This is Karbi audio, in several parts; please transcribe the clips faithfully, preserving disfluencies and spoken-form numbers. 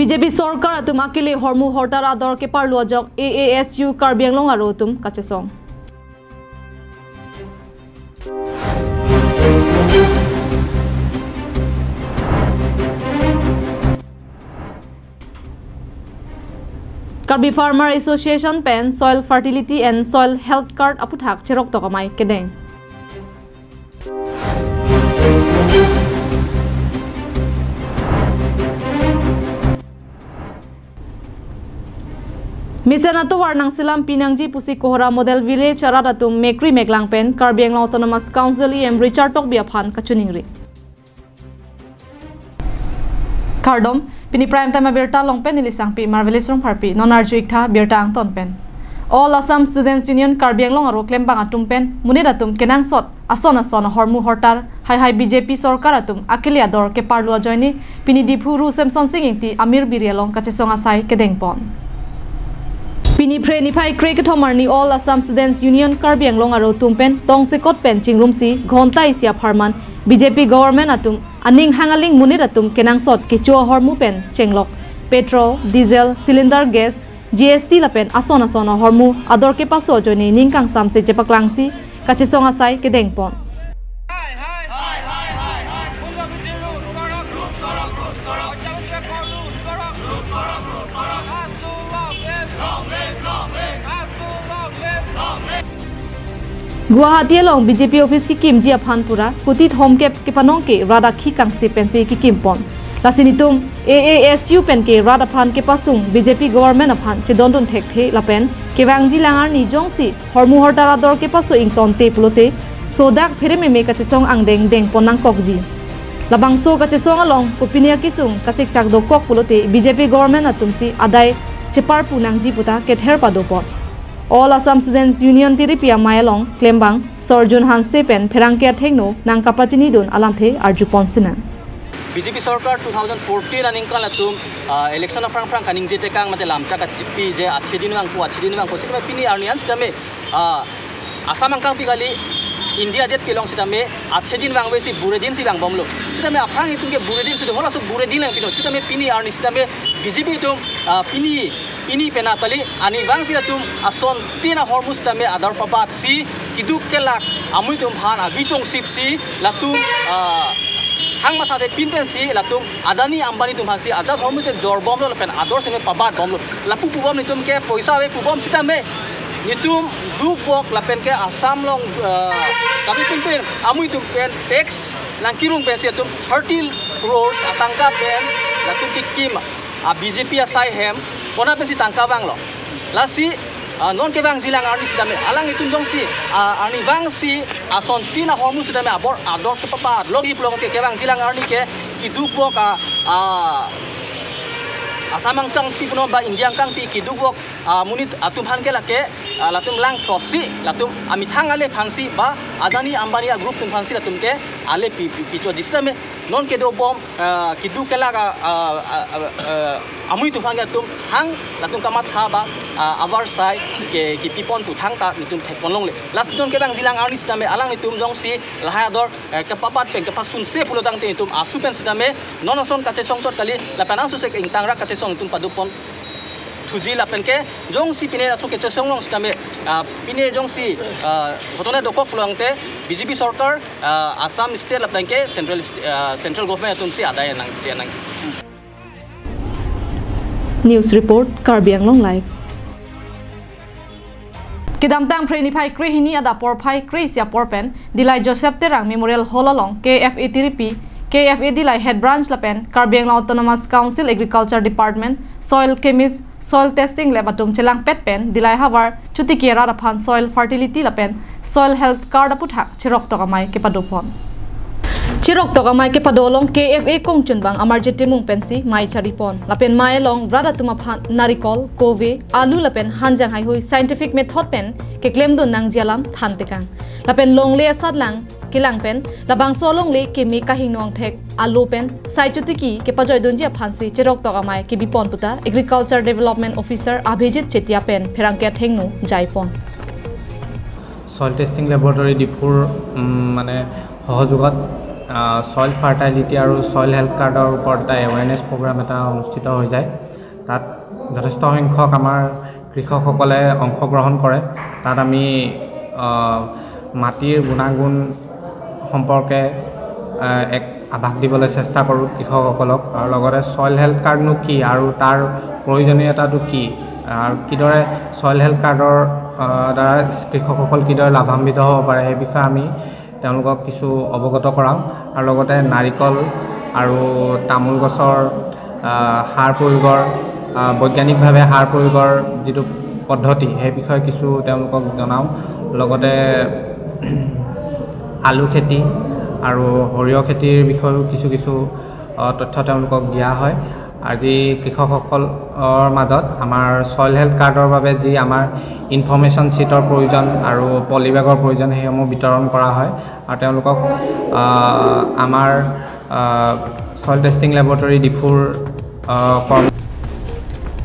B J P sorkar atum akele hormu hortar ador keparlu ajok A A S U Karbi Anglong aro atum kachesong. Karbi Farmer Association pen Soil Fertility and Soil Health Card aputhak cheroktok amei kedeng. Mesen atovar nangselam pinangji pusi Kohora Model Village arat atum mekri meklang pen Karbi Anglong Autonomous Council E M Richard Tokbi aphan kachiningri. Kardom, pini Prime Time abirta along pen neli Sangpi Marvelous Rongpharpi, non arju-ik tha birta angton pen. All Assam Students Union Karbi Anglong aro klembang atum pen monit atum kenangsot ason ason ahormu hortar haihai B J P sorkar atum akele ador keparlu ajoine pini Diphu Ru Semsonsing Ingti Amir Biri along kachesong asai kedengpon. Pini Phre niphai kre kethom arni All Assam Students Union Karbi Anglong aro atum pen tongsekot pen chingrumsi ghonta isi apharman B J P government atum aning hang aling monit atum kenangsot kecho ahormu pen chenglok, petrol, diesel, cylinder gas, G S T lapen ason ason ahormu ador kepaso ajoine ning kangsamse chepaklangsi kachesong asai kedengpon. Guwahati along B J P office kekimji aphan pura kuti thomkep kepanong ke rat akhi kangsi pensi kekimpon. Lasi netum A A S U pen ke rat aphan kepasung B J P government aphan chedondun thekthe lapen kevangji lang arni jongsi hormu hortar ador kepaso ingtonte pulote sodak pherememe kachesong angdeng dengpon nangkokji. Labangso kachesong along kopine akesung kasiksak dokok pulote B J P government atumsi adai cheparpu nangji puta kether padopon. All Assam Students Union tiripi amei along klembang Sorjun Hanse pen pherangke athengno nangkapachinidun alamthe arjupon sinang. B J P sorkar two thousand fourteen aningkan latum, ah, election aphrang phrang kaningje tekang mate lamchak kachipi je achedin vangpo, achedin vangpo sitame pini arni an sitame, ah, Assam angkangpi kali, India adet kelong sitame achedin vangvesi buredinsi vangbomlo. Sitame aphrang itum ke buredinsi do, halaso buredin lang pino. Sitame pini arni sitame B J P atum, ah, pini, pini penap kali, arnivangsi latum asontin ahormu sitame ador pabatsi keduk kelak amuitum aphan agi chongsipsi latum, ah, hang mathate pin pensi latum Adani Ambani atum aphansi ajat hormu chejorbomlo lapen ador seme pabatbomlo. Lapu pubom netum ke poisa ave pubom sitame netum dukvok lapen ke Assam along, ah, kami pimpin amuitum pen tax nangkerung pensi atum thirty crores atangka pen latum kekim a B J P asai hem kona pensi tangka vanglo. Lasi, ah, non kevangji lang arni sitame alanglitum jongsi, ah, arnivangsi asontin ahormu sitame abor ador kepapatlokji pulote kevangji lang arni ke kedukvok a, ah, Assam angkangpi punon ba India angkangpi kedukvok, ah, monit atum aphan ke lake, ah, latum langtropsi latum amethang ale aphansi ba Adani Ambani a group atum aphansi latum ke ale pi, pi, pichoji sitame non kedobom, ah, keduk kelak a, ah, ah, ah, ah, amuitum aphan ke latum hang latum kamatha ba, ah, avarsai ke, kepipon pu thangta netum thekponlongle. Lasi non kevangji lang arni sitame alanglitum jongsi lahai ador, eh, kepapat pen kepasunse pulotangte netum asu pen sitame non ason kachesong chot kali lapen asu sek ingtangrak kachesong netum padopon thuji lapen ke jongsi pine asu kachesong along sitame, ah, pine jongsi, ah, ghotona dokok pulotangte B J P sorkar, ah, Assam state lapen ke central st-, ah, central government atumsi adai nangji nangji. News report, Karbi Anglong Live. Kedamtang Phre niphai krehini adap porphai kre-isi apor pen Dillai Joseph Terang Memorial Hall along K F A tiripi, K F A Dillai Head Branch lapen Karbi Anglong Autonomous Council Agriculture Department, Soil Chemist, Soil Testing Lab atum chelangpet pen Dillai havar chotiki arat aphan Soil Fertility lapen Soil Health Card aputhak cheroktok amei kepadopon. Cheroktok amei kepado along K F A kongchunbang Amarjit Timung pensi mei charipon. Lapen mei along rat atum aphan narikol, kove, alu lapen hanjang haihui scientific method pen keklemdun nangji alam thantekang. Lapen longle asatlang kelang pen labangso alongle keme kahingno angthek alo pen sai chotiki kepajoidunji aphansi cheroktok amei kebipon puta Agriculture Development Officer Abhijit Chetia pen pherangke athengno jaipon. Soil testing laboratory ডিফুৰ, উম, মানে সহযোগত ছইল ফাৰ্টাইলিটি আৰু soil health কাৰ্ডৰ ওপৰত এটা awareness programme এটা অনুষ্ঠিত হৈ যায়। তাত যথেষ্ট সংখ্যক আমাৰ কৃষকসকলে অংশগ্ৰহণ কৰে। তাত আমি আহ, মাটিৰ গুণাগুণ সম্পৰ্কে আহ, এক আভাস দিবলৈ চেষ্টা কৰোঁ কৃষকসকলক। আৰু লগতে ছইল হেল্থ কাৰ্ডনো কি আৰু তাৰ প্ৰয়োজনীয়তাটো কি আৰু কিদৰে ছইল হেল্থ কাৰ্ডৰ আহ, দ্বাৰা কৃষকসকল কিদৰে লাভান্বিত হ'ব পাৰে, সেই বিষয়ে আমি তেওঁলোকক কিছু অৱগত কৰাওঁ। আৰু লগতে নাৰিকল আৰু তামোল গছৰ আহ, সাৰ প্ৰয়োগৰ, আহ, বৈজ্ঞানিকভাৱে সাৰ প্ৰয়োগৰ যিটো পদ্ধতি, সেই বিষয়ে কিছু তেওঁলোকক জনাওঁ। লগতে আলু খেতি আৰু সৰিয়হ খেতিৰ বিষয়েও কিছু কিছু আহ, তথ্য তেওঁলোকক দিয়া হয়। আজি কৃষকসকলৰ মাজত আমাৰ ছইল হেল্থ কাৰ্ডৰ বাবে যি আমাৰ ইনফৰ্মেশ্যন শ্বীটৰ প্ৰয়োজন আৰু পলিবেগৰ প্ৰয়োজন, সেইসমূহ বিতৰণ কৰা হয়। আৰু তেওঁলোকক আহ, আমাৰ ছইল টেষ্টিং লেবৰেটৰী ডিফুৰ আহ, কৰ্ম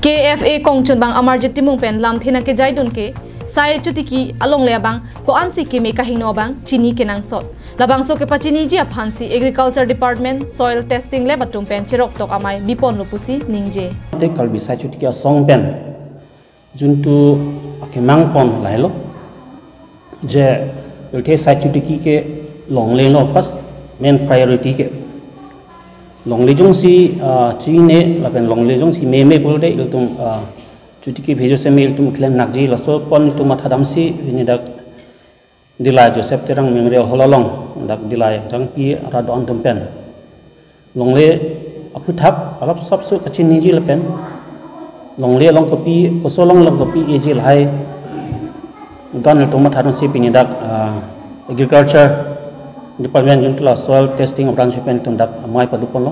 K F A kongchunbang Amarjit Timung pen lamthe nangkejaidun ke sai chotiki alongle abang ko-ansi keme kahingno abang chini kenangsot. Labangso kepachiniji aphansi Agriculture Department Soil Testing Lab atum pen cheroktok amei biponlo pusi ningje. Te Karbi sai chotiki asong pen juntu akemang pon lahelo je, pirthe sai chotiki ke longle lo, first main priority ke longle jongsi ah, chine lapen longle jongsi meme pulote ilitum ah, chotiki bhejo seme ilitum klem nakji, laso pon ilitum mathadamsi pini dak Dillai Joseph Terang Memorial Hall along dak Dillai Rongpi arat do-an atum pen longle aphuthak alap sapso kachiniji lapen longle along kopi, koso along along kopi eji lahai do-an ilitum mathadamsi pini dak ah, Agriculture Department juntu la Soil Testing Branch pen ilitum dak amei padoponlo.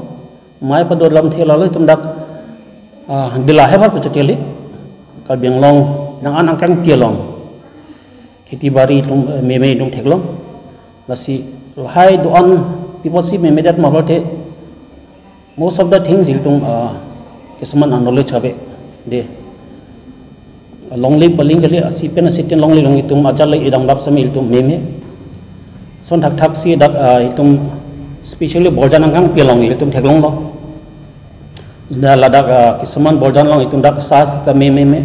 Amei pado lamthe lahelo ilitum dak ah, Dillai havar puchotili Karbi Anglong nang an angkang pi along kheti bari ilitum eh, meme ilitum theklong. Lasi lahai do-an piposi meme det ma pulote most of the things ilitum ah, kesaman unknowledge ave de. Longle paling kali asi pen asi tin longle along ilitum ajat le idang bap sami ilitum meme. Lason thakthaksi dak ah, ilitum specially borjan angkang pi along ilitum theklonglo. Dak ladak ah, kesaman borjan along ilitum dak sas ta meme me.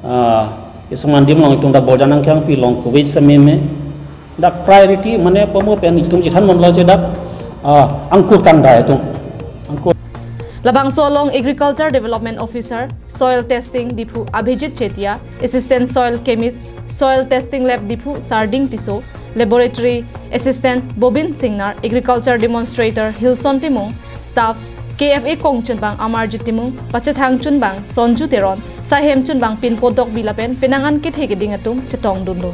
Ah, kesaman adim along ilitum dak borjan angkang pi along covid sa meme. Dak priority mane pomo pen ilitum chethan manlo je dak ah, angkur kangdai atum. Angkur. Labangso along Agriculture Development Officer, Soil Testing Diphu Abhijit Chetia, Assistant Soil Chemist, Soil Testing Lab Diphu Sarding Tisso, Laboratory Assistant Bobin Singnar, Agriculture Demonstrator Hilson Timung, Staff K F A kongchunbang Amarjit Timung, pachethang chunbang Sonju Teron, saihem chunbang Pinpo Dokbi lapen penang an kethe keding atum chetongdunlo.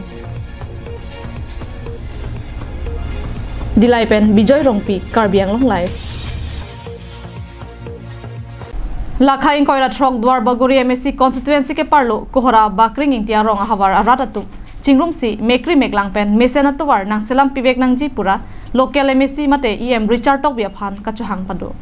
Dillai pen Bijoy Rongpi, Karbi Anglong Live. Lakha ingkoi ra throk Duarbagori M A C constituency keparlo Kohora Bakring Ingti arong ahavar arat atum chingrumsi mekri meklang pen mesen atovar nangselam pivek nangji pura local M A C mate E M Richard Tokbi aphan kachohang pado.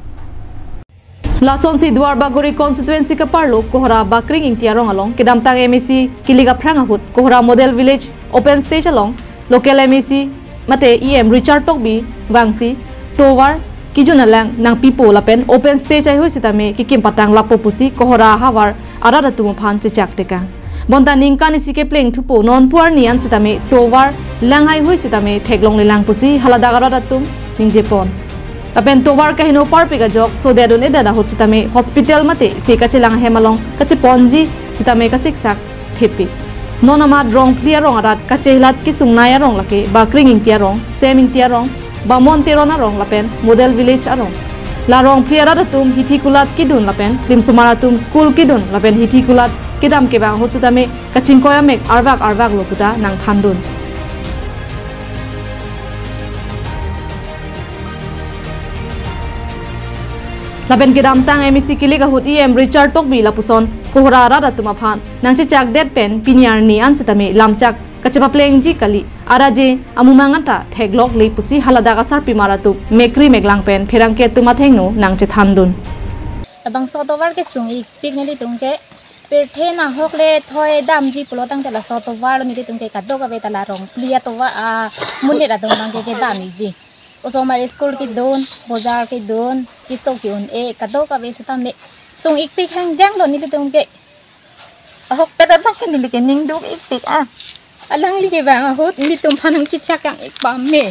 Lasonsi Duarbagori constituency keparlo Kohora Bakring Ingti arong along kedamtang M A C kilik aphrang ahut Kohora Model Village open stage along local M A C mate E M Richard Tokbi vangsi tovar kijun alang nangpipo lapen open stage ahoi sitame kikim patang lapo pusi Kohora ahavar arat atum aphan chechak tekang. Bonta ningkan isi kepleng thupo non pu arni an sitame tovar lang haihui sitame theklonglelang pusi haladak arat atum ningjepon. Lapen tovar kaheno parpik ajok sodedun edet ahut sitame hospital mate se kachelang ahem along kacheponji sitame kasiksak thepi. Non amat Rongphli arong arat kachehilat kesungnei arong lake Bakring Ingti arong, Sem Ingti arong, Bamon Teron arong lapen Model Village arong. La Rongphli arat atum hithi kulat kidun lapen klimsomar atum school kidun lapen hithi kulat kedam kevang ahut sitame kachingkoi amek arvak arvak lo puta nangthandun. Lapen kedamtang M A C kilik ahut E M Richard Tokbi lapuson Kohora arat atum aphan nangchechakdet pen pini arni an sitame lamchak kachepaplengji kali, araje amumang anta theklokle pusi haladak asarpimar atum mekri meklang pen pherangke atum athengno nangchethandun. Labangso tovar kesung-ik pik nelitum ke pirthe nahok le thoi damji pulo tangte laso tovar lo nelitum ke kadokave ta la Rongphli atovar amonit atum abang ke kedam-ikji. Osomar school kedun, bojar kedun, keso ke-un-e, kadokave setame sung-ikpik hangjang lo nelitum ke. Ahokpet abang ke neli ke ning duk-ikpik ah. Alangli ke bang ahut nelitum aphan nangchechak kang-ik pame.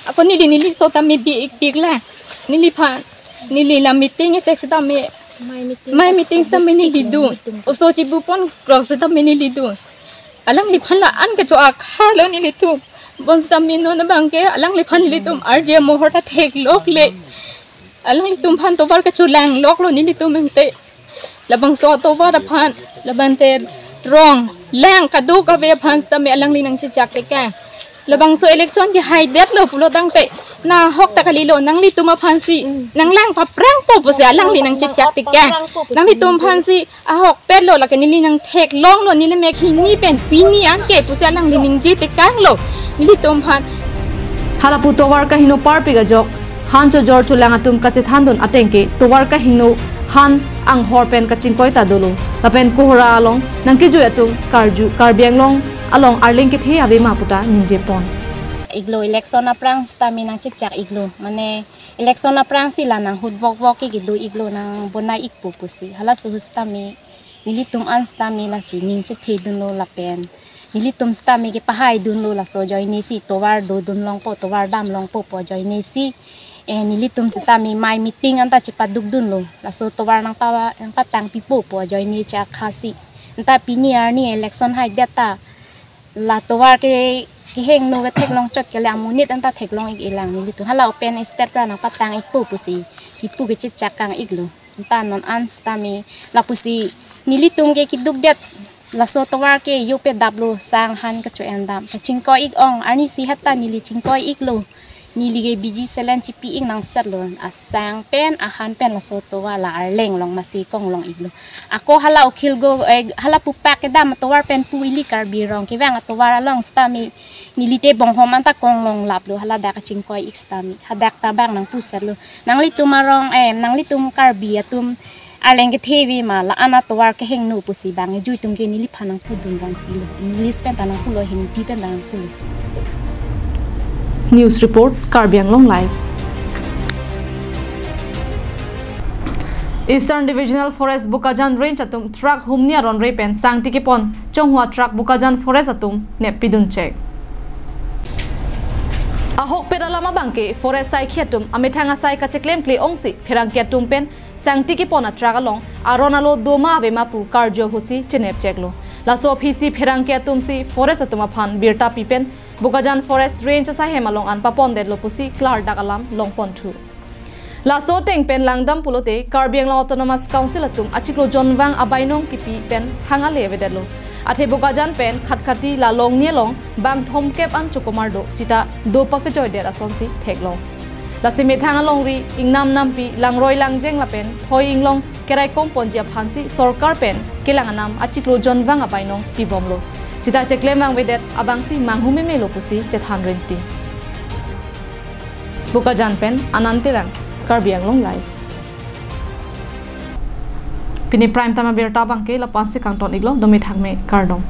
Ako neli neliso tame bi-ikpik la. Neliphan, neli la meeting esek setame, mai meeting setame neli dun. Oso chibupon krok setame neli dun. Alangliphan la-an kecho akhar lo nelitum. Bonsitame non abang ke alangliphan nelitum arje mohor ta theklok le. Alanglitum aphan tovar kecholang lok lo nelitum ante. Labangso tovar aphan, labang te rong, lang kadokave aphan setame alangli nangchechak tekang. Labangso election kehaidet lo pulo tangte, nahok ta kali lo, nanglitum aphansi nanglang paprangpo pusi alangli nangchechak tekang. Nanglitum aphansi ahokpet lo, lake neli nangtheklong lo, neli mek hini pen pini anke pusi alangli ningje tekang lo nelitum aphan. Halapu tovar kahingno parpik ajok, han chojor cholang atum kachethandun ateng ke tovar kahingno han anghor pen kachingkoi ta dolo. Lapen Kohora along nangkejui atum karju Karbi Anglong along arleng kethe ave ma puta ningjepon. Iglo election aphrang setame nangchechak iglo, mane election aphrangsi la nanghut vokvok ke kedo iglo, nangbonai-ikpo pusi. Halaso ahut setame nelitum an setame lasi ning chethedunlo lapen nelitum setame kepahaidunlo, laso ajoinesi tovar dodun longpo, tovar dam longpo pu ajoinesi. Eh, nelitum setame mai meeting anta chepadukdunlo. Laso tovar nangpa, nangpatangpipo pu ajoine chakha si. Anta pini arni election haidet ta la tovar ke kehingno ketheklong chot ke le amonit anta theklong-ik-elang nelitum. Hala open stage ta nangpatang-ikpo pusi kipu kechechak kang-iklo. Anta non an setame lapusi nelitum ke keduk det, laso tovar ke yo pe daplo, sang han kecho-en dam. Kachingkoi-ik ong, arnisi heta neli chingkoi-iklo. Neli ke biji selen chipi-ik nangsetlo. Asang pen, ahan pen laso tovar la arleng along masi konglong-iklo. Ako hala ukhil go, eh, hala pupak kedam tovar pen pu ili Karbi Anglong kevang atovar along setame neli te bonghom anta konglong laplo, hala dak kachingkoi-ik setame. Hadak ta bang nangpusetlo. Nanglitum arong, eh, nanglitum Karbi atum arleng kethe ave ma, la-an atovar kehingno pusi bang ejui atum ke neliphan nangpudun rong pilo. English pen ta nangpulo, Hindi pen ta nangpulo. News report, Karbi Anglong Live. Eastern Divisional Forest Bokajan Range atum truck humni aron re pen sangti kepon chonghua truck Bokajan Forest atum neppidun chek. Ahokpet alam abang ke Forest saikhi atum amethang asai kacheklemkle ongsi pherangke atum pen sangti kepon atruck along aron alo doma ave ma pu karju ahutsi chenep cheklo. Laso aphisi pherangke atumsi Forest atum aphan birta pi pen Bokajan Forest Range asaihem along an papondetlo pusi klardak alam longponthu. Laso ateng pen langdam pulote Karbi Anglong Autonomous Council atum achiklo jonvang abainong kipi pen hang ale avedetlo. Athe Bokajan pen Khatkhati la longni along bang thomkep an chokomar do sita do pakejoidet asonsi theklong. Lasi methang alongri ingnam nampi langroi langjeng lapen thoi inglong kerai komponji aphansi sorkar pen kelang anam achiklo jonvang abainong pibomlo. Sita cheklem vangvedet abangsi manghu memelo pusi chethan rinti. Bokajan pen Anand Terang, Karbi Anglong Live. Pini Prime Time abirta abang ke lapu-ansi kangton-iklo, dome thakme, kardom.